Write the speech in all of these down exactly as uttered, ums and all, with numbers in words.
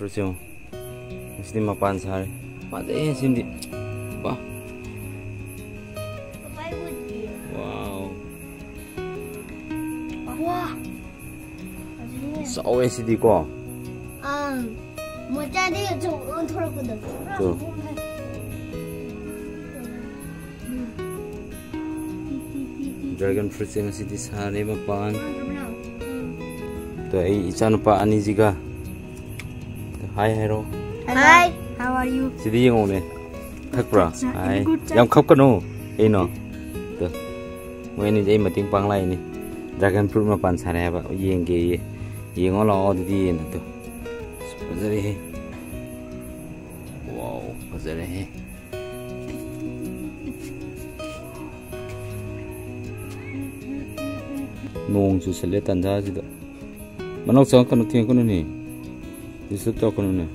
ꯁꯦ ꯌꯦꯡꯉꯣ꯫ ꯁꯤꯗꯤ ꯃꯄꯥꯟ ꯁꯥꯔꯦ꯫ ꯐꯖꯩꯍꯦ ꯁꯤꯃꯗꯤ꯫ ꯋꯥ꯫ ꯋꯥꯎ꯫ ꯋꯥ꯫ ꯆꯥꯎꯋꯦ ꯁꯤꯗꯤꯀꯣ꯫ ꯑꯪ꯫ ꯃꯆꯥꯗꯤ ꯑꯆꯧꯕ ꯑꯣꯟꯊꯣꯔꯛꯄꯗꯣ꯫ ꯆꯣ꯫ Dragon fruit ꯁꯦ ꯉꯁꯤꯗꯤ ꯁꯥꯔꯦ ꯃꯄꯥꯟ꯫ ꯑꯗꯣ ꯑꯩ ꯏꯆꯥꯅꯨꯄꯥ ꯑꯅꯤꯁꯤꯒ꯫ ꯍꯥꯏ ꯍꯥꯏꯔꯣ꯫ Hi, how are you? CD ꯌꯦꯡꯉꯧꯅꯦ꯫ ꯈꯛꯄ꯭ꯔꯣ? High. Good job. ꯌꯥꯝ ꯈꯞꯀꯅꯨ꯫ ꯀꯩꯅꯣ? ꯑꯗꯣ ꯃꯣꯏ ꯑꯅꯤꯗꯤ ꯑꯩ ꯃꯇꯦꯡ ꯄꯥꯡ ꯂꯥꯛꯏꯅꯤ꯫ Dragon fruit ꯃꯄꯥꯟ ꯁꯥꯔꯦ ꯍꯥꯏꯕ꯫ ꯌꯦꯡꯒꯦꯌꯦ꯫ ꯌꯦꯡꯉꯣ ꯂꯥꯛꯑꯣ ꯑꯗꯨꯗꯤ ꯌꯦꯡꯉꯣ ꯑꯗꯣ꯫ ꯑꯁ, ꯐꯖꯔꯦꯍꯦ꯫ ꯋꯥꯎ, ꯐꯖꯔꯦꯍꯦ꯫ ꯅꯣꯡ ꯆꯨꯁꯜꯂꯦ ꯇꯟꯖꯥꯁꯤꯗ꯫ ꯃꯅꯥꯛ ꯆꯪꯉꯛꯀꯅꯨ, ꯊꯦꯡꯉꯛꯀꯅꯨꯅꯦ꯫ Disturb ꯇꯧꯔꯛꯀꯅꯨꯅꯦ꯫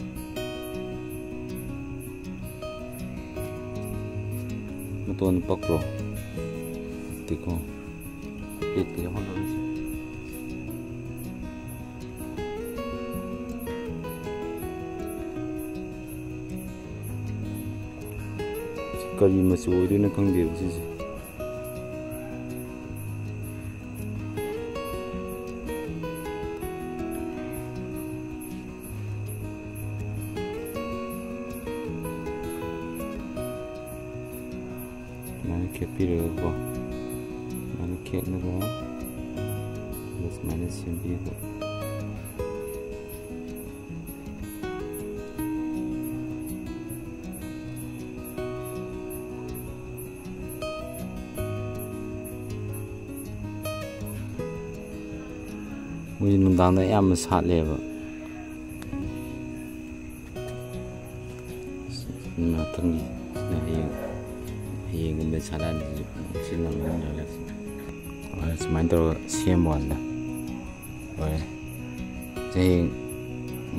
ꯃꯇꯣꯟ ꯄꯛꯄ꯭ꯔꯣ? ꯅꯠꯇꯦꯀꯣ꯫ ꯄꯦꯠꯀ ꯌꯥꯎꯍꯜꯂꯔꯣꯏꯁꯦ꯫ ꯀꯔꯤ ꯃꯆꯨ ꯑꯣꯏꯗꯣꯏꯅꯣ ꯈꯪꯗꯦꯕ ꯁꯤꯁꯦ꯫ ꯁꯨꯃꯥꯏꯅ ꯈꯦꯠꯄꯤꯔꯒꯀꯣ, ꯁꯨꯃꯥꯏꯅ ꯈꯦꯠꯂꯒ ꯑꯗꯨꯒ ꯁꯨꯃꯥꯏꯅ ꯁꯦꯝꯕꯤꯕ꯫ ꯃꯣꯏꯁꯦ ꯅꯨꯡꯗꯥꯡꯗ ꯑꯌꯥꯝꯕ ꯁꯥꯠꯂꯦꯕ꯫ ꯉꯥꯛꯇꯪꯒꯤ ꯁꯤꯅ ꯍꯌꯦꯡ, ꯍꯌꯦꯡꯒꯨꯝꯕ ꯁꯥꯠꯂꯛꯑꯅꯤ꯫ ꯁꯤ ꯅꯪ ꯁꯨꯃꯥꯏꯅ ꯇꯧꯔꯒ ꯁꯦꯝꯕ ꯀꯥꯟꯗ ꯂꯣꯏꯔꯦ꯫ ꯍꯌꯦꯡ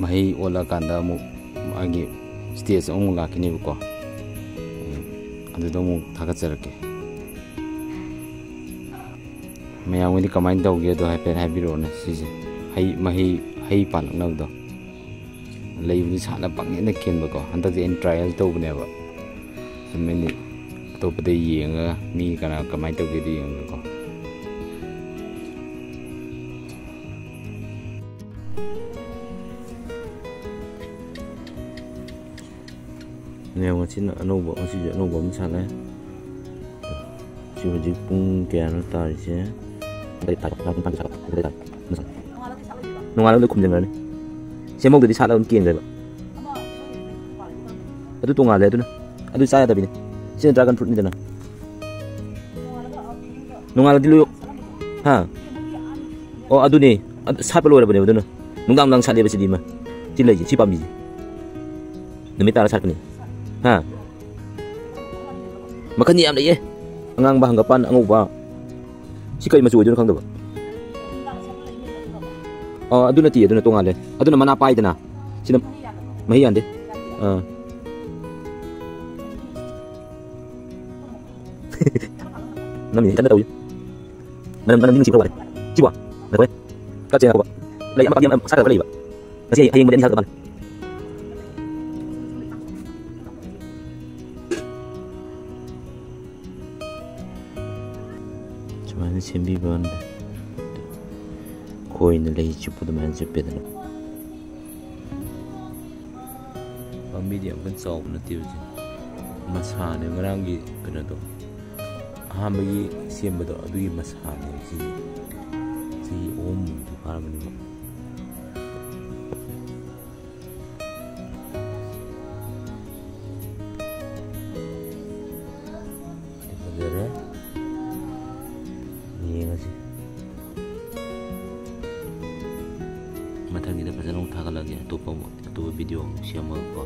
ꯃꯍꯩ ꯑꯣꯜꯂꯛꯑꯀꯥꯟꯗ ꯑꯃꯨꯛ ꯃꯥꯒꯤ stage ꯑꯃꯨꯛ ꯂꯥꯛꯈꯤꯅꯦꯕꯀꯣ꯫ ꯑꯗꯨꯗ ꯑꯃꯨꯛ ꯊꯥꯒꯠꯆꯔꯛꯀꯦ꯫ ꯃꯌꯥꯝꯒꯤꯗꯤ ꯀꯃꯥꯏꯅ ꯇꯧꯒꯦꯗꯣ ꯍꯥꯏꯐꯦꯠ ꯍꯥꯏꯕꯤꯔꯛꯑꯣꯅꯦ꯫ ꯁꯤꯁꯦ ꯍꯩ, ꯃꯍꯩ, ꯍꯩ ꯄꯥꯜꯂꯛꯅꯕꯗꯣ꯫ ꯂꯩꯕꯗꯤ ꯁꯥꯠꯂ ꯄꯪꯀꯦꯟꯗ ꯀꯦꯟꯕꯀꯣ꯫ ꯍꯟꯗꯛꯇꯤ ꯑꯩꯅ ꯇ꯭ꯔꯥꯏꯌꯦꯜ ꯇꯧꯕꯅꯦꯕ꯫ ꯁꯨꯝ ꯑꯩꯅ ꯑꯇꯣꯞꯄꯗ ꯌꯦꯡꯉꯒ ꯃꯤ ꯀꯅꯥ ꯀꯃꯥꯏꯅ ꯇꯧꯒꯦꯗꯣ ꯌꯦꯡꯉꯒꯀꯣ꯫ ꯌꯦꯡꯉꯣ, ꯁꯤꯅ ꯑꯅꯧꯕ, ꯉꯁꯤꯁꯨ ꯑꯅꯧꯕ ꯑꯃ ꯁꯥꯠꯂꯦ꯫ ꯁꯤ ꯍꯧꯖꯤꯛ ꯄꯨꯡ ꯀꯌꯥꯅꯣ ꯇꯥꯔꯤꯁꯦ? ꯅꯣꯡꯉꯥꯜꯂꯒ ꯂꯣꯏ ꯈꯨꯝꯖꯤꯟꯈ꯭ꯔꯅꯤ꯫ ꯁꯦꯝꯍꯧꯗ꯭ꯔꯗꯤ ꯁꯥꯠꯂꯒ ꯑꯗꯨꯝ ꯀꯦꯟꯈ꯭ꯔꯦꯕ꯫ ꯑꯗꯨ ꯇꯣꯉꯥꯜꯂꯦ ꯑꯗꯨꯅ꯫ ꯑꯗꯨ ꯆꯥ ꯌꯥꯗꯕꯤꯅꯤ꯫ ꯁꯤꯅ ꯗ꯭ꯔꯥꯒꯟ ꯐ꯭ꯔꯨꯠꯅꯤꯗꯅ꯫ ꯅꯣꯡꯉꯥꯜꯂꯗꯤ ꯂꯣꯏ-, ꯍꯥ? ꯑꯣ, ꯑꯗꯨꯅꯦ꯫ ꯑꯗꯨ ꯁꯥꯠꯄ ꯂꯣꯏꯔꯕꯅꯦꯕ ꯑꯗꯨꯅ꯫ ꯅꯨꯡꯗꯥꯡ ꯅꯨꯡꯗꯥꯡ ꯁꯥꯠꯂꯦꯕ ꯁꯤꯗꯤ ꯏꯃꯥ꯫ ꯁꯤ ꯂꯩꯁꯦ, ꯁꯤ ꯄꯥꯝꯕꯤꯁꯦ꯫ ꯅꯨꯃꯤꯠ ꯇꯥꯔ ꯁꯥꯠꯄꯅꯤ꯫ ꯍꯥ? ꯃꯈꯜ ꯌꯥꯝ ꯂꯩꯌꯦ꯫ ꯑꯉꯥꯡꯕ, ꯍꯪꯒꯄꯥꯟ, ꯑꯉꯧꯕ꯫ ꯁꯤ ꯀꯔꯤ ꯃꯆꯨ ꯑꯣꯏꯗꯣꯏꯅꯣ ꯈꯪꯗꯕ꯫ ꯑꯥ, ꯑꯗꯨ ꯅꯠꯇꯦ, ꯑꯗꯨꯅ ꯇꯣꯉꯥꯜꯂꯦ꯫ ꯑꯗꯨꯅ ꯃꯅꯥ ꯄꯥꯏꯗꯅ꯫ ꯁꯤꯅ ꯃꯍꯤ ꯌꯥꯟꯗꯦ꯫ ꯑꯥ꯫ ꯅꯝꯃꯤꯅꯦ ꯀꯟꯅ ꯇꯧꯔꯤ꯫ ꯃꯅꯝ, ꯃꯅꯝꯗꯤ ꯅꯨꯡꯁꯤꯕ ꯋꯥꯠꯂꯦ꯫ ꯁꯤꯕꯣ? ꯉꯥꯏꯈꯣꯅꯦ꯫ ꯈꯔ ꯆꯦꯡꯉꯛꯄ꯫ ꯂꯩ ꯑꯃ ꯄꯥꯝꯕꯤ ꯑꯃ ꯁꯥꯠꯈ꯭ꯔꯕ ꯂꯩꯕ꯫ ꯉꯁꯤ ꯍꯌꯦꯡꯕꯨꯗꯤ ꯑꯅꯤ ꯁꯥꯠꯂꯛꯀꯗꯕ ꯃꯥꯜꯂꯦ꯫ ꯁꯨꯃꯥꯏꯅ ꯁꯦꯝꯕꯤꯕ ꯋꯥꯅꯤꯗ꯫ ꯈꯣꯏꯅ ꯂꯩ ꯆꯨꯞꯄ ꯑꯗꯨꯃꯥꯏꯅ ꯆꯨꯞꯄꯦꯗꯅ꯫ ꯄꯥꯝꯕꯤꯗꯤ ꯌꯥꯝ ꯀꯟꯅ ꯆꯥꯎꯕ ꯅꯠꯇꯦꯕ ꯁꯤ꯫ ꯃꯁꯥꯅꯦ ꯉꯔꯥꯡꯒꯤ ꯀꯩꯅꯣꯗꯣ꯫ ꯑꯍꯥꯟꯕꯒꯤ ꯁꯦꯝꯕꯗꯣ ꯑꯗꯨꯒꯤ ꯃꯁꯥꯅꯦ ꯁꯤꯁꯦ꯫ ꯆꯍꯤ ꯑꯍꯨꯝꯃꯨꯛꯇꯤ ꯐꯥꯔꯝꯃꯅꯤꯕ꯫ ꯐꯖꯔꯦ꯫ ꯌꯦꯡꯉꯁꯤ꯫ ꯃꯊꯪꯒꯤꯗ ꯐꯖꯅ ꯑꯃꯨꯛ ꯊꯥꯒꯠꯂꯛꯑꯒꯦ꯫ ꯑꯇꯣꯞꯄ ꯑꯃꯨꯛ, ꯑꯇꯣꯞꯄ ꯚꯤꯗꯤꯑꯣ ꯑꯃꯨꯛ ꯁꯦꯝꯃꯒꯀꯣ꯫